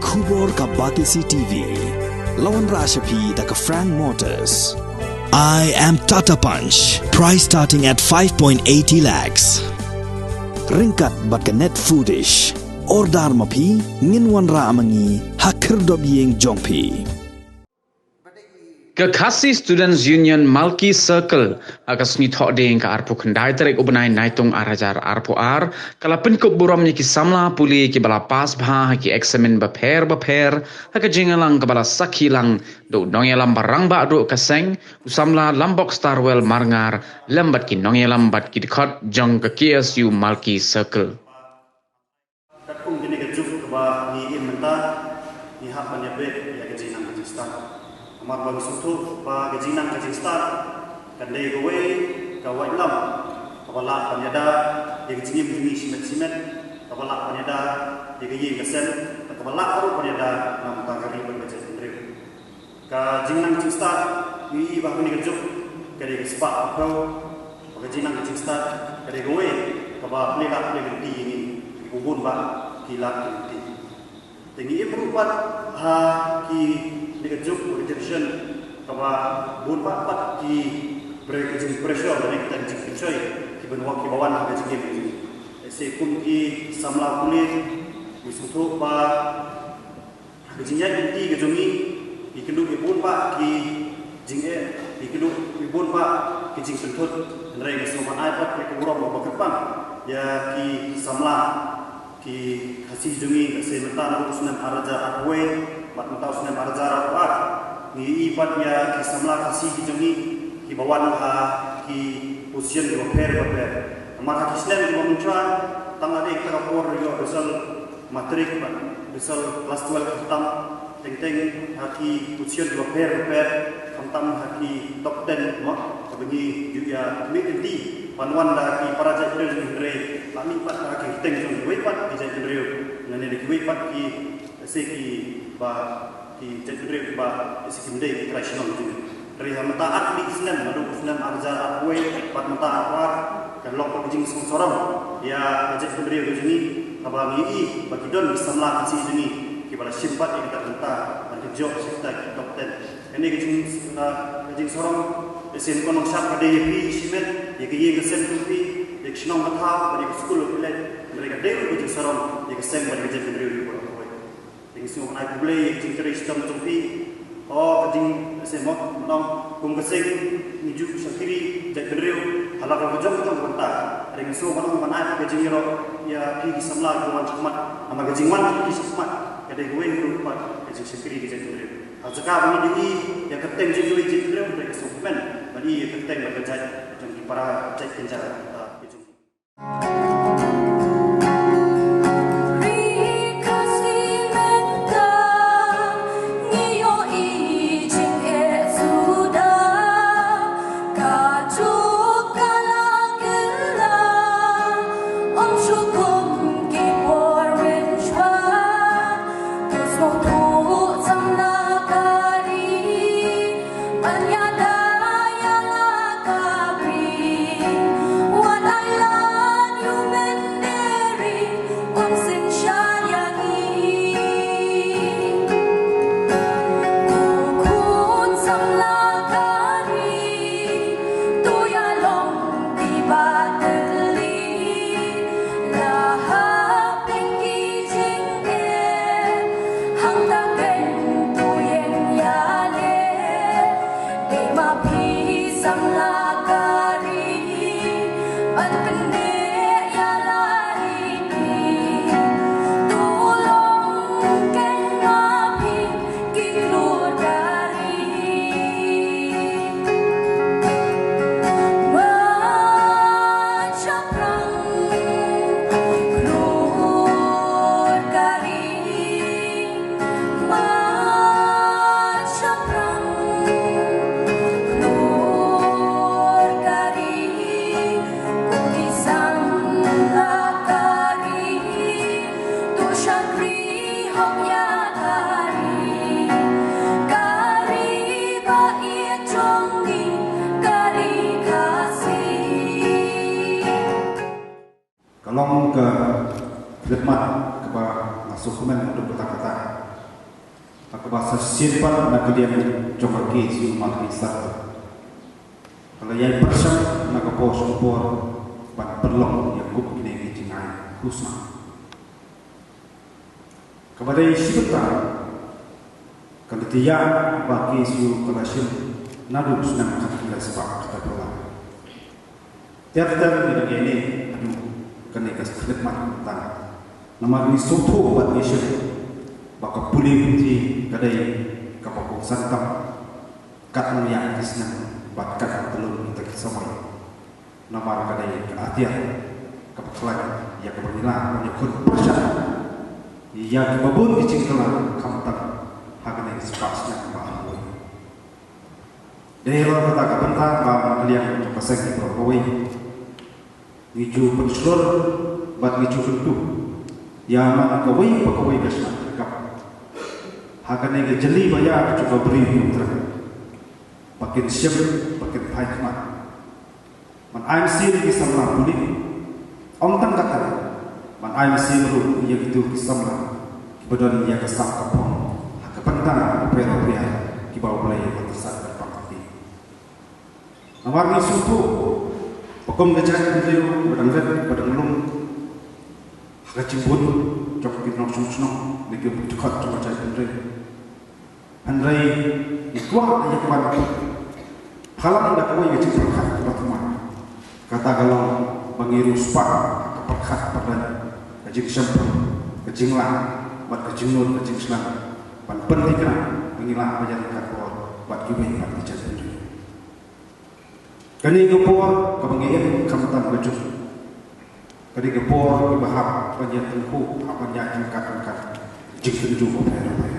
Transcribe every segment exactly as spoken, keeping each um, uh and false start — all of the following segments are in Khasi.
Khubor ka Batesi T V. La wanrah sha phi da ka Frank Motors. I am Tata Punch. Price starting at five point eighty lakhs. Ryngkat bad ka Net Foodish. Order ma phi, ngin wanrah ma ngi ha khyrdop ïing jong phi. Ka Khasi Students Union Malki Circle ha ka sngi Thohdieng ka arphew khyndai tarik u bnai Naitung ar hajar arphew ar ka la pynkup burom ïa ki samla pule kiba la pass bha ha ki eksamin bapher bapher ha ka jingïalang kaba la sakhi lang da u nongïalam ba rangbah duh ka seng, u samla Lambok Starwell Marngar, lem bad ki nongïalam bad ki dkhot jong ka K S U Malki Circle. Katkum kane ka juk kaba ngi im mynta, ngi hap ban ïa beh ïa ka jingnang ka jingstad. Namar ba ngi sngewthuh ba ka jingnang ka jingstad kan dei kawei ka waitlam kaba lah ban ïada ïa ka jingim jong ngi shimet shimet, kaba lah ban ïada ïa ka ïing ka sem, kaba lah ruh ban ïada na ka bynta ka ri bad ka jaitbynriew. Ka jingnang jingstad, ngi ïohi ba ha kane ka juk ka dei ka spah ka phew, ba ka jingnang ka jingstad ka dei kawei kaba pynlait pynlait lynti ïa ngi, kiba bun bah ki lad ki lynti. Te ngi im ruh pat ha kane ka juk, ka generation kaba bun bah pat ki briew ki jingpressure lane kita ki jingpynshoi kiba wan, kiba wan ha ka jingim jong ngi. Lehse kum ki samla pule, ngi sngewthuh ba ha ka jingïaid lynti ka jong ngi, ngi kynduh ïa bun bah ki jingeh, ngi kynduh ïa bun bah ki jingpynthut. Hynrei ngi sngewbha ban ai pat ïa ka burom kaba kyrpang ïa ki samla ki Khasi jong ngi, lehse mynta naduh u snem ar hajar arphew wei bad mynta u snem ar hajar arphew ar. Ngi ïohi pat ïa ki samla Khasi ki jong ngi kiba wan ha ki position kiba pher bapher. Namar ha ki snem kiba mynshuwa, tang lade kata ka por ïoh result matrik bad result class twelve khamtam, teng teng ha ki position kiba pher bapher, khamtam ha ki top ten, mo, kaba ngi ju ïa mih lynti ban wan da ki para jaitbynriew jong ngi, hynrei la mih pat ha ki kyrteng jong kiwei pat ki jaitbynriew, lane da kiwei pat ki, lehse kiba, ki jaitbynriew kiba lehse kim dei ki trai shnong jong ngi. Hynrei ha mynta ar tylli ki snem, naduh u snem ar hajar arphew wei bad mynta arphew ar, ka long ka jingsngewsarong ïa ka jaitbynriew ka jong ngi, haba ngi ïohi ba ki don ki samla Khasi jong ngi kiba la shim pat ïa kata ka bynta ban kynjoh sha kita ki top ten. Kane ka jing, ah, ka jingsarong, lehse nyngkong nyngshap ka dei ïa phi shimet, ïa ka ïing ka sem jong phi, ïa ka shnong ka thaw bad ïa ka skul ba phi leit. Hynrei ka dei ruh ka jingsarong ïa ka seng bad ïa ka jaitbynriew ïa baroh kawei. Te ngi sngewbha ban ai khublei ïa ka jingtrei shitom jong phi. O ka jing, lehse mo, nong, kum ka seng ngi ju shakri jaitbynriew ha la ka jong ka jong ka bynta. Hynrei ngi sngewbha ban ai ka jingïaroh ïa phi ki samla kiba wan shakhmat. Namar ka jingwan phi shakhmat ka dei kawei ruh pat ka jingshakri ka jaitbynriew. Ha ka jaka ba ngi ïohi ïa ka kyrteng jong kiwei ki jaitbynriew, hynrei ka sngewkmen ban ïohi ïa ka kyrteng bad ka jait jong ki para jait kynja, ah, ki jong Ka long ka khidmat kaba nga sngewkmen haduh katta katta. Ha kaba sa shisien pat na ka liang jong ka KSU Markhesar, ka la ïai pyrshang na ka por sha ka por ban pynlong ïa kum kine ki jingai khusnam. Kaba dei shi bynta, ka la tiak ba KSU ka la shim naduh snem khatkhyndai spah khyndai phew lai. Ter ter ngi dang ïaineh haduh kane ka khlieh mat mynta. Namar ngi sngewthuh bad ngi shem ba ka pule puthi ka dei kaba kongsan tam, kat nang ïa ki snem bad kat nang tlot kita ki samoi. Namar ka dei ka atiar kaba khlaiñ ïa kaba ngi lah ban ïakhun pyrshah ïa kiba bun ki jingkylla khamtam ha kane ka spah snem ba hap. Dei halor kata ka bynta ba na ka liang jong ka seng ki briew kawei, ngi ju pynshlur bad ngi ju kyntu ïa man kawei pa kawei ka shnong ka, ha kane ka jylli ba ïa ka jong ka Bri U Trai, ba kin shem, ba kin phai khmat. Man ai mynsiem ïa ki samla pule. Ym tang kata, man ai mynsiem ruh ïa kito ki samla kiba don ïa ka sap ka phong ha ka bynta bapher bapher kiba U Blei u la pynsad ban pynpaw. Namar ngi sngewthuh ba kum ka jaitbynriew ba dang rit ba dang lum ha ka jingbun jong ki nongshong shnong ne ki dkhot jong ka jaitbynriew. Hynrei ngi kwah ïa ka ban phalang da kawei ka jingpyrkhat kaba thymmai. Kata ka long ba ngi riewspah ka pyrkhat pyrdain, ka jingshemphang, ka jinglah bad ka jingnud ka jingshlan ban pynthikna ba ngi lah ban ïaryngkat bor bad kiwei pat ki jaitbynriew. Kane ka por kaba ngi im khamtam ka jong, kane ka por kaba hap ban ïa tyngkhuh, hap ban ïa jingkat jingkat, jingtynjuh bapher bapher.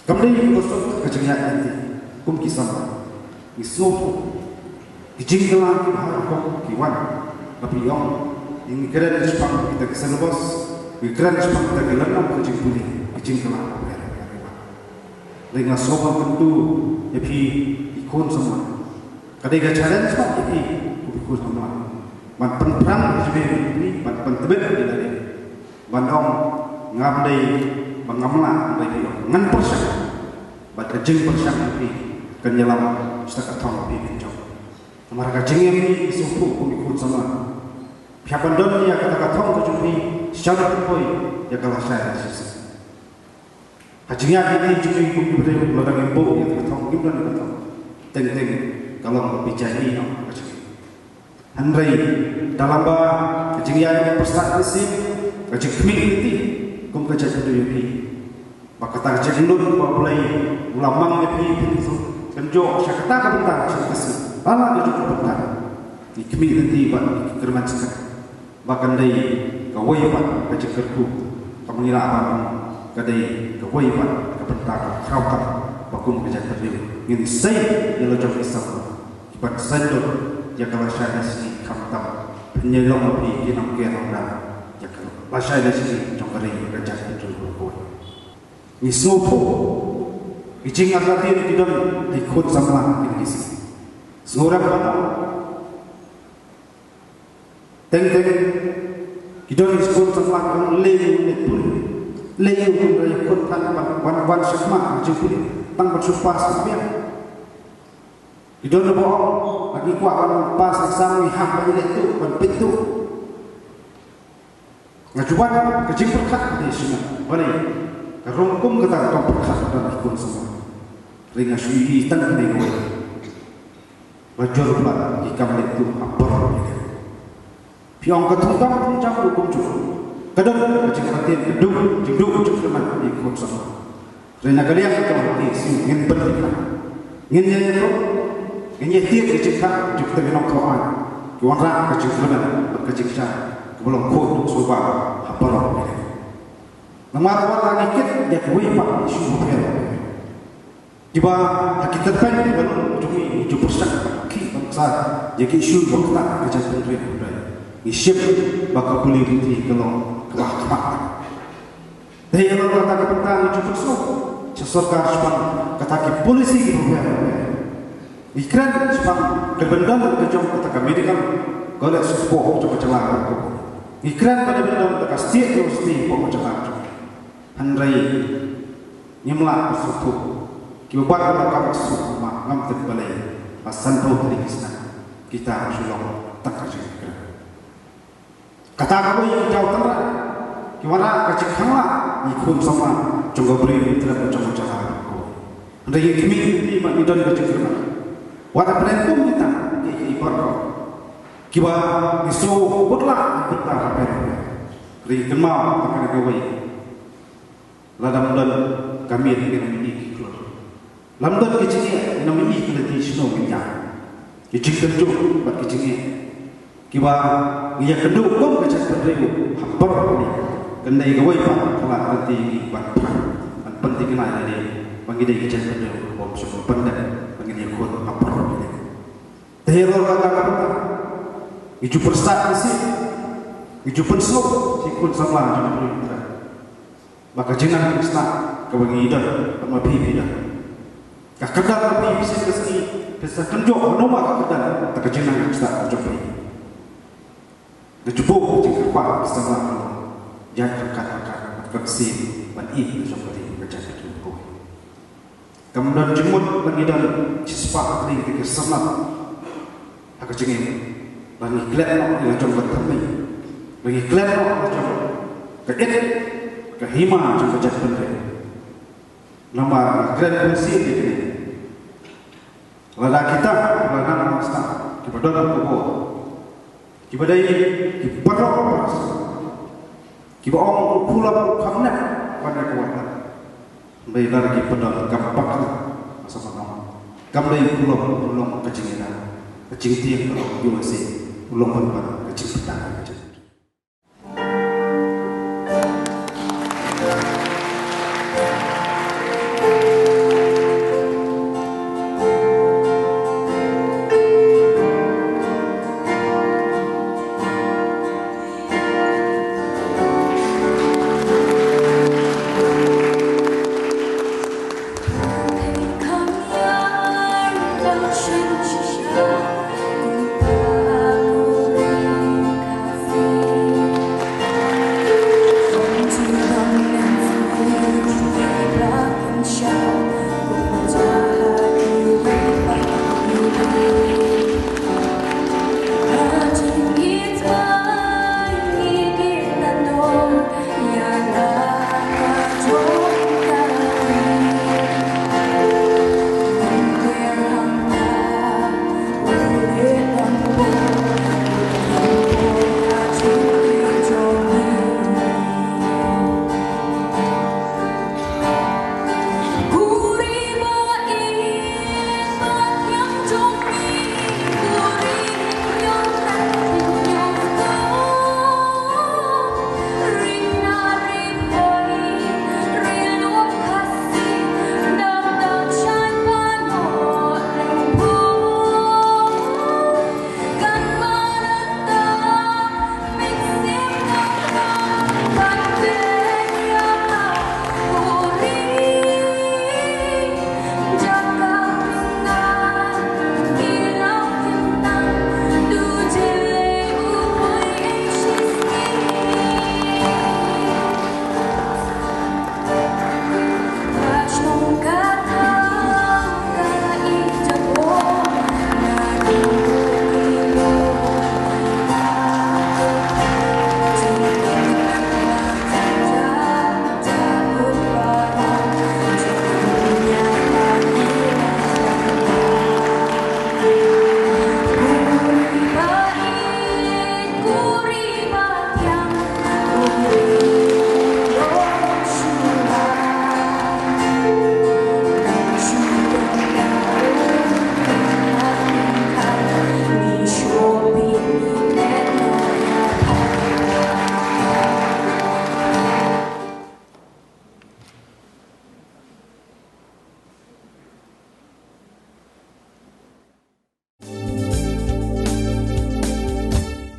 Kam dei ka suk ka jingïaid lynti kum ki samla. Ngi sngewthuh ki jingkylla kiba har kum ki wan. Ba phi ong ngi kren shaphang kita ki syllabus, ngi kren shaphang kita ki lynnong ka jingpule, ki jingkylla bapher bapher. Dei nga sngewbha kyntu ïa phi ki khun samla. Ka dei ka challenge pat ïa phi, ko phi khun samla, ban pynphrang ïa phi, ban pyntbit ïa phi. Ban ong ngam dei ba ngam lah, ban dei ong ngan pyrshang. Bad ka jingpyrshang ïa phi kan ïalam sa ka thong ïa phi kan jop. Namar ka jingim ngi sngewthuh ko phi khun samla, phi hap ban don ïa kata ka thong ka jong phi, sha ka pynpoi ïa ka lashai lashai. Ha jingïaid lynti jong ngi kum ki briew, lada ngim buh ïa ka thong, ngim don ïa ka thong, teng teng ka long ba phi jai hi noh ka jingim. Hynrei da lamba ka jingïaid pyrsad mynsiem, ka jingkhmih lynti kum ka jaitbynriew ïa phi, ba kata ka jinglut ba U Blei u la mang ïa phi, phin kynjoh sha kata ka bynta, sha ka sngi, lada ka jong ka bynta, ngi khmih lynti bad ngi kyrmen skhem ba kan dei kawei pat ka jingkyrkhu kaba ngi lah ban ong ka dei kawei pat ka bynta kaba khraw tam ba kum ka jaitbynriew ngin sei ïa la jong ki samla ki ban saiñdur ïa ka lashai lashai khamtam pynïaid long ma phi ki nongker nongdar ïa ka lashai lashai jong ka ri ka jaitbynriew kawei. Ngi sngewthuh ki jingartatien ki don ha ki khun samla ki ngi sngewrem ban Teng teng ki don ki skul tang wan wan lei lei pun lei lei pun lei pun tang wan wan wan shakma jingpun tang ban shu pass biang. Ki don ba ong lagi kwah ban pass exam ni hap ban leh tu ban pit tu. Nga ju wan ka jingpyrkhat ka dei shina balei ka rung kum kata ka tang pyrkhat ka don ki khun samla. Ring nga shu ïohi tang ka dei kawei. Ba jur ba ki kam leh tu ha baroh ki leh. Phi ong ka thungkam thungjam ruh kumjuh. Ka don ka jingkyrteng ka duk jingduk jingkyrmen ki khun samla. Hynrei na ka liang ka jong ki shu ngin pynlong. Ngin ïa ïaroh, ngin ïa tied ka jingkha jong kita ki nongthoh aiñ. Ki wanrah ka jingkyrmen bad ka jingshai kaba long khuid duk suba ha baroh ki leh. Namar wat la ngi kit ïa kiwei pat ki shu pher. Kiba ha ki tyrpeng kiba long jong ngi ngi ju pyrshang ki ban ksai ïa ki issue ba ktah ka jaitbynriew hynrei ngi shim ba ka pule puthi ka long kaba khmat. Dei ïa la kata ka bynta ngi ju pynsngew sha sorkar shaphang kata ki policy kiba pher. Ngi kren shaphang ka bynta ka jong kata ka medical college hapoh jong ka jylla. Ngi kren ba dei bynta ka state university hapoh ka jylla. Hynrei Ngim lah ban sngewthuh. Kiba bat ba ka suk ma ngam tip balei. Ba sanphew tylli ki snem kita shu long tang ka jingkren. Kata kawei ki jaw tynrai ki wanrah ka jingkhang lah ïa ki khun samla jong ka briew, ngi trep jong ka jaka. Hynrei ngi khmih ngi ba ngi don ka jingkyrmen. Wat hapdeng kum kita ki, ki baroh kiba ngi sngewbha lah bynta ha pyrthei. Hynrei kynmaw ba kane kawei. Lada ym don ka miet ngin ym ïohi ki klur. Lada ym don ki jingeh ngin ym ïohi ki lynti shano ngin ïaid. Ki jingkynjuh bad ki jingeh kiba ngi ïakynduh kum ka jaitbynriew ha baroh kane. Kan dei kawei pat ka lad lynti ngi ban phai ban pynthikna ïa lade ba ngi dei ka jaitbynriew kaba ym shym la pyndep ba ngin ïakhun ha baroh kane. Te ïa ror kata ka bynta ngi ju pyrsad ngi sih, ngi ju pynsngew ki khun samla jong ka briew. Ba ka jingnang jingstad kaba ngi don, ba ma phi phi don. Ka kyrdan ka phi phi sngewsih, phi sa kynjoh hano ma ka kyrdan, ta ka jingnang jingstad ka jong phi. Nga ju buh ka jingkyrpad ka samla ka long, ïaid ryngkat ryngkat, bad ka mynsiem ban ïeit ka jong ka dei ka jait ka jong ka. Kam don jingmut ba ngi don shispah tylli ki syrnap ha ka jingim. Ba ngi klet noh ïa la jong ka thymmai, ba ngi klet noh ïa la jong ka it ka hima jong ka jaitbynriew. Namar ngi kren bun sien ïa kine. Lada kita kiba nang nang stad, kiba don ka bor, kiba dei ki paralok paralok, kiba ong u Pulom u kham nep ban ïa ka wanrah. Hynrei lada ki pyndonkam bak na sa ban ong, kam dei u Pulom u long ka jingïada, ka jingtieng ka long U S A, u long ban ban ka jingpyndonkam ka jing.